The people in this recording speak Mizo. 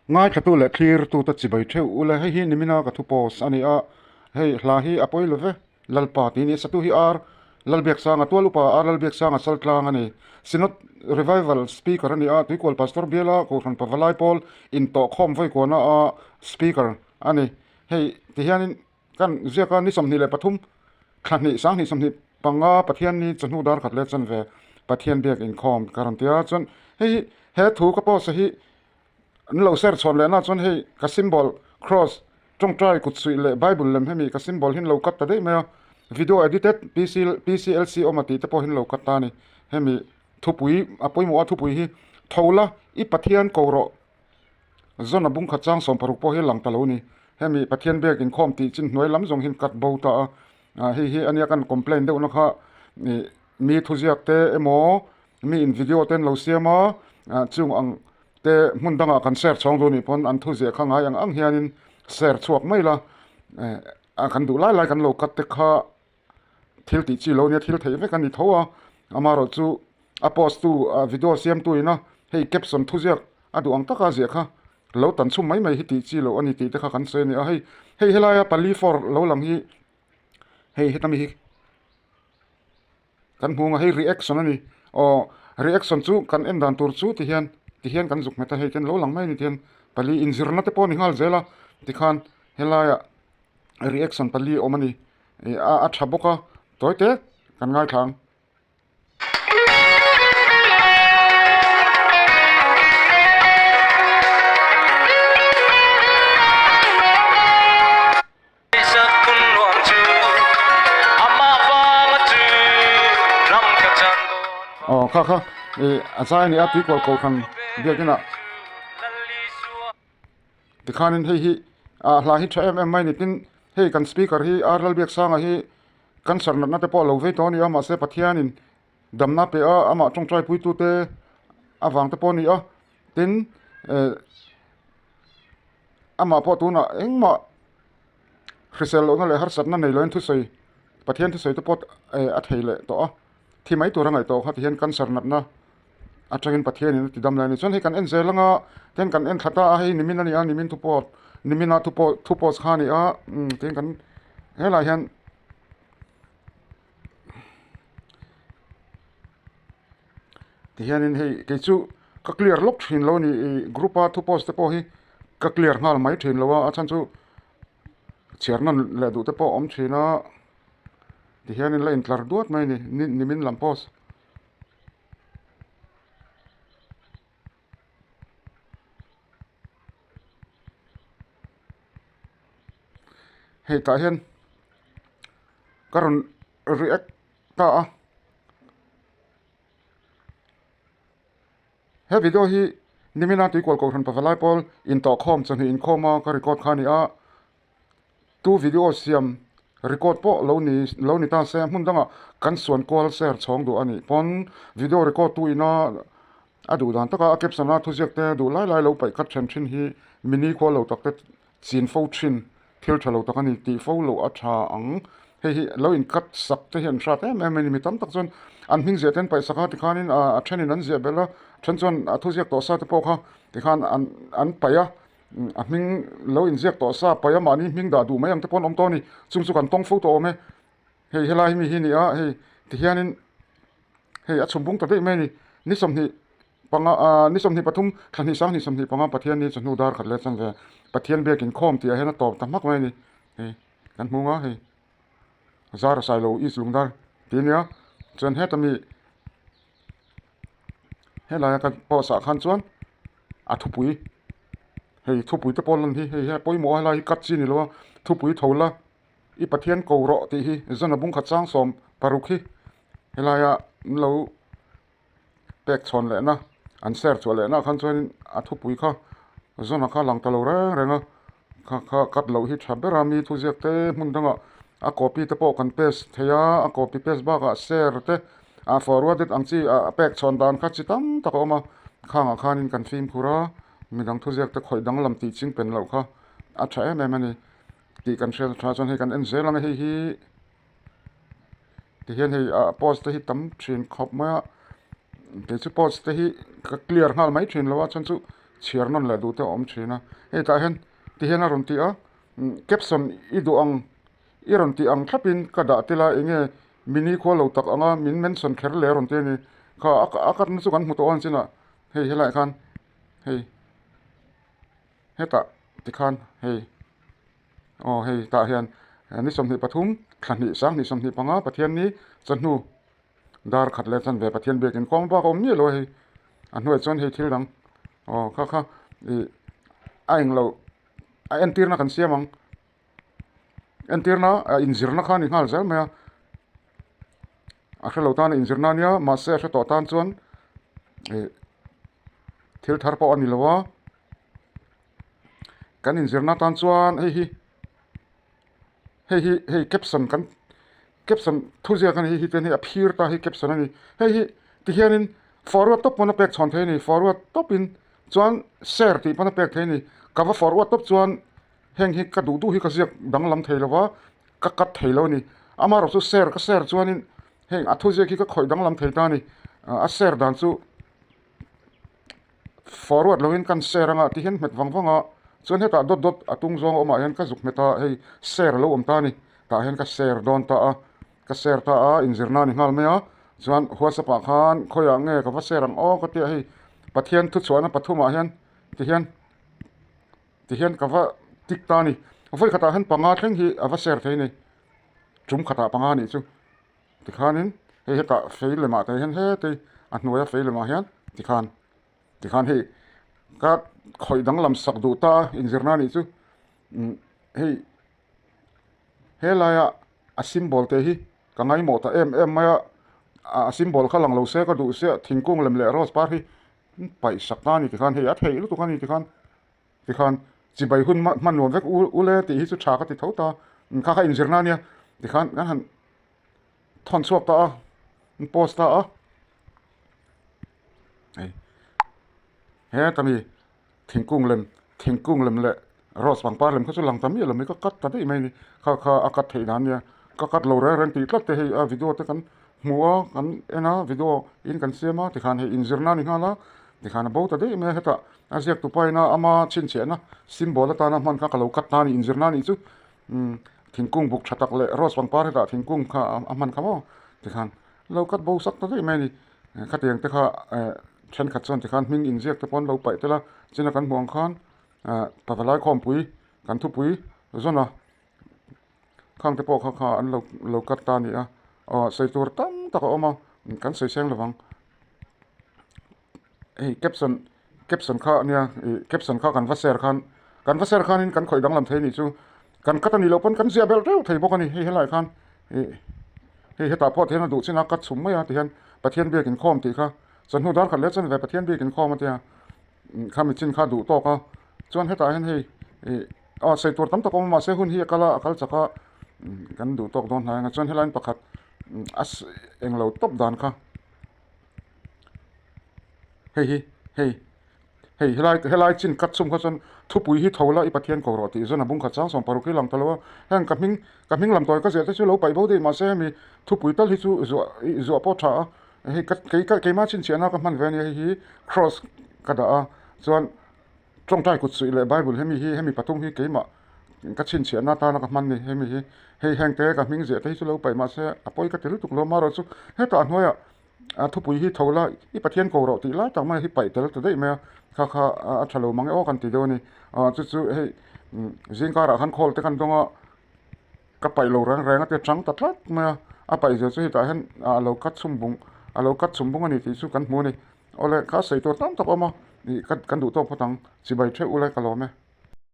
Ngaithlatu leh thlirtute chibai theuh ule hei hi nimina ka thu post a ni a, hei hla hi a pawi lo ve, Lalpa tih ni satu hi Ar Lalbiaksanga tual upa Ar Lalbiaksanga Saltlang a ni. Synod Revival Speaker a ni a, Tuikual Pastor Biala Kohhran Pavalai Pawl intawhkhawm vawikuana a Speaker a ni. Hei tihianin kan ziak a, ni 23 thla hnih sanghnih 25 Pathianni chawhnu dar khat leh chanve Pathian biak inkhawm ka rawn ti a, chuan hei hi he thu ka post a hi An lo ser chhawn leh na chuan hei ka symbol cross tawngtai kut suih leh bible lem hemi ka symbol hi an lo cut ta daih mai a, video edited PC PCLC awm a tih te pawh hi an lo cut ta a ni. Hemi thupui a pawimawh a thupui hi tho la i Pathian ko rawh zawn a bung khat chang 60 pawh hi a lang ta lo a ni. Hemi Pathian biak inkhawm tih chin hnuai lam zawng hi an cut bo ta a, ah hei hi ania kan complaint deuh na kha ih mi thuziak te emaw mi in video te an lo siam a ah chung ang te hmun dangah kan share chhawng duh nih pawn an thu ziah kha ngai ang ang hianin share chhuak mai la eh a kan duh lai lai kan lo cut te kha thil tih chi lo nia thil theih vek a ni tho a amaherawh chu a post tu a video siam tu ina hei caption thu ziak a duh ang taka ziah kha lo tan chhum mai mai hi tih chi loh a ni tih te kha kan sawi a ni a hei hei helaia pali four lo lang hi hei heta mi hi. Kan hmu ang a, hei reaction a ni. Aw reaction chu kan en dan tur chu tihian tihian kan zuk nghet a, hei ten lo lang mai a ni tihian pali inzirna te pawh a ni nghal zel a, tikhan helaiah reaction pali a awm a ni. Ih a tha bawk a, tawi te kan ngaithla ang. Aw kha kha ih a zai a ni a tuikual kohhran biakinah tikhanin hei hi ah hla hi tha em em mai a ni tin hei kan speaker hi ar Lalbiaksanga hi cancer natna te pawh a lo vei tawh a ni a mahse Pathianin damna pe a amah tawngtai puitute avang te pawh a ni a tin eh. Amah pawh tunah engmah hrisel lohna leh harsatna nei loin thusawi Pathian thusawi te pawh a thei leh tawh a, thi mai tur a ngaih tawh kha tihian cancer natna atangin Pathianin a ti dam lai a ni. Chuan hei kan en zel anga tin kan en thla ta a, hei nimin a ni a, nimin thu pawh nimina thu pawh thu post kha a ni a, tin kan helaiah hian Tihianin hei kei chu ka clear lawk thin lo a ni ih group a thu post te pawh hi ka clear nghal mai thin lo a a chhan chu chhiar nawn leh duh te pawh a awm thin a tihianin la intlar duat mai a ni nimin lam post. Hei tah hian ka rawn react ta a he video hi nimina tuikual kohhran pavalai pawl intawhkhawm chawhnih inkhawm a ka record kha a ni a tu video siam record pawh lo ni lo ni ta se hmun dangah kan suan kual ser chhawng duh a nih pawn video record tu ina a duh dan taka a caption a thuziak te duh lai lai lo paih khat then thin hi mini khua lo tak te chin fo thin thil tha lo tak a ni tih fo loh a tha ang hei hi lo in cut sak te hi an hrat em em a ni mi tam tak chuan an hming ziah te an paih sak a tikhanin a thenin an ziah belh a then chuan a thuziak tawh sa te pawh kha tikhan an an paih a a hming lo inziak tawh sa paih a mahni hming dah duh mai ang te pawh an awm tawh a ni chung chu kan tawng fo tawh awm e hei helai hi mi hi a ni a hei tihianin hei a chhum bung ta daih mai a ni ni 20 panga ah ni 23 thla hnih sang hnih 25 Pathian ni chawhnu dar khat leh chuan ve Pathian biak inkhawm tih ah hian a tawp ta hmak mai a ni hei kan hmu ang a hei zar sailo east lungdar tih a nia chuan heta mi Helaia kan post ah khan chuan a thupui hei thupui te pawh lan hi hei hi a pawimawh a helai hi cut chi a ni lo a thupui tho la i Pathian ko rawh tih hi zan a bung khat sang 60 hi helaia an lo pek chhawn leh na an share chhuah leh na ah khan chuanin a thupui kha zan a kha lang ta lo reng reng a kha kha cut loh hi tha ber a mi thuziak te hmun dangah a copy te pawh kan paste thei a a copy paste bakah share te a forwarded ang chi ah a pek chhawn dan kha chi tam tak a awm a khangah khanin kan fimkhur a midang thuziak te khawih danglam tih ching pen loh kha a tha em em a ni tih kan hriat a tha chuan hei kan en zel ang a hei hi tihian hei ah post te hi tam thin khawp mai a kei chu post te hi ka clear nghal mai thin lo a chhan chu. Chhiar nawn leh duh te a awm thin a. Hei tah hian ti hian a rawn ti a, caption i duh ang i rawn tih ang thlapin ka dah tel a, enge mini khua lo tak anga min mention kher leh a rawn ti a ni. Kha a katna chu kan hmu tawh a chinah hei helaiah khan hei hetah tikhan hei aw hei tah hian ni 23 thla hnih 2025 Pathianni chawhnu Dar khat leh chanve Pathian biakin kawng bak a awm miah lo a hei. A hnuaiah chuan hei thil dang aw kha kha ih a englo a entirna kan siam ang. Entirna a inzirna kha a ni nghal zel mai a. A hrelo tan a inzirna a nia mahse a hre tawh tan chuan ih thil thar pawh a ni lo a. Kan inzirna tan chuan hei hi hei hi hei caption kan caption thuziak a ni hei hi chuan hei a phir ta hi caption a ni hei hi tihianin forward tawp pawn a pek chhawn thei a ni forward tawpin chuan share tih pawn a pek thei a ni ka va forward tawp chuan heng hi ka duh duh hi ka ziak danglam thei lo va ka cut thei lo a ni amaherawhchu share ka share chuanin heng a thuziak hi ka khawih danglam thei ta a ni a share dan chu. Forward loin kan share anga ti hian hmet vang vang a, chuan hetah dawt dawt a tung zawng a awmah hian ka zuk hmet a, hei share a lo awm ta a ni, tah hian ka share dawn ta a, ka share ta a inzirna a ni nghal mai a, chuan whatsapp ah khan khawiah nge ka va share ang aw ka tia hei Pathian thuchhuahna pathumah hian ti hian ti hian ka va tick ta a ni, vawi khatah hian panga thleng hi a va share thei a ni, tum khatah panga nih chu. Tikhanin hei hetah fei lemah te hian hetei a hnuaia fei lemah hian tikhan tikhan hei ka khawih danglam sak duh ta a inzirna anih chu umm hei helaia a symbol te hi ka ngaimawh ta em em mai a a symbol kha lang lo se ka duh sia thingkung lem leh rose par hi paih sak ta a ni tikhan hei a theih lutuk a ni tikhan tikhan chibai hun hman nuam vek u ule tih hi chu tha ka ti tho ta kha kha inzirna ania tikhan kan han thawn chhuak ta a an post ta a hei heta mi thingkung lem thingkung lem leh rose pangpar lem kha chu lang ta miah lo mai ka cut ta daih mai a ni kha kha a cut theih dan ania ka cut lo reng reng tih tlat te hei a video te kan hmu a kan en a video in kan siam a tikhan hei inzirna a ni nghal a tikhan a bo ta daih mai a hetah a ziak tu pa ina ama chhinchhiahna symbol atana hman kha ka lo cut ta a ni inzirna a nih chu. Umm thingkung buk tha tak leh rose pangpar hetah thingkung kha a hman kha maw tikhan lo cut bo sak ta daih mai a ni khatiang te kha eh thenkhat chuan tikhan hming inziak te pawh an lo paih tel a china kan hmuh ang khan eh pavalai khawmpui kan thupui zawn a khang te pawh kha kha an lo lo cut ta a ni a aw sawi tur tam tak a awm a kan sawi seng lovang. Hei caption caption kha ania ih caption kha kan va share khan kan va share khanin kan khawih danglam thei anih chu kan cut anih loh pawn kan ziah belh reuh thei bawk a ni hei helaiah khan ih hei hetah pawh tihian a duh chin a cut chhum mai a tihian Pathian biak inkhawm tih kha chawhnu dar khat leh chuan ve Pathian biak inkhawm a tia khami chin kha duh tawk a chuan hetah hian hei ih aw sawi tur tam tak a awm a mahse hun hi a kal a a kal chak a kan duh tawk dawn hnai ang a chuan helaiin pakhat a englo tawp dan kha. Hei hi hei hei helai helai chin cut chhung kha chuan thupui hi tho la i Pathian ko rawh tih zawn a bung khat sang 16 hi lang ta lo a heng ka hming ka hming lam tawi ka ziah te chu lo paih bo daih mahse hemi thupui tal hi chu zuah ih zuah pawh tha a hei ka kei ka keimah chhinchhiahna ka hman ve a nia hei hi cross ka dah a chuan tawngtai kut suih leh bible hemi hi hemi pathum hi keimah ka chhinchhiahna atana ka hman a ni hemi hi hei heng te ka hming ziah te hi chu lo paih mahse a pawi ka ti lutuk lo amaherawhchu chu hetah a hnuaiah A thupui hi tho la, i Pathian ko rawh tih lai tak mai hi paih tel ta daih mai a, kha kha a tha lo mang e aw kan ti deuh a ni. Chu chu hei zingkarah khan call te kan dawng a, ka paih lo reng reng a ti a chang ta tlat mai a, a paih zia chu hetah hian a lo cut chhum bung a lo cut chhum bung a ni tih chu kan hmu a ni. Awle kha sawi tur tam tak a awm a, ih kan duh tawk phawt ang, chibai theuh ule ka lawm e.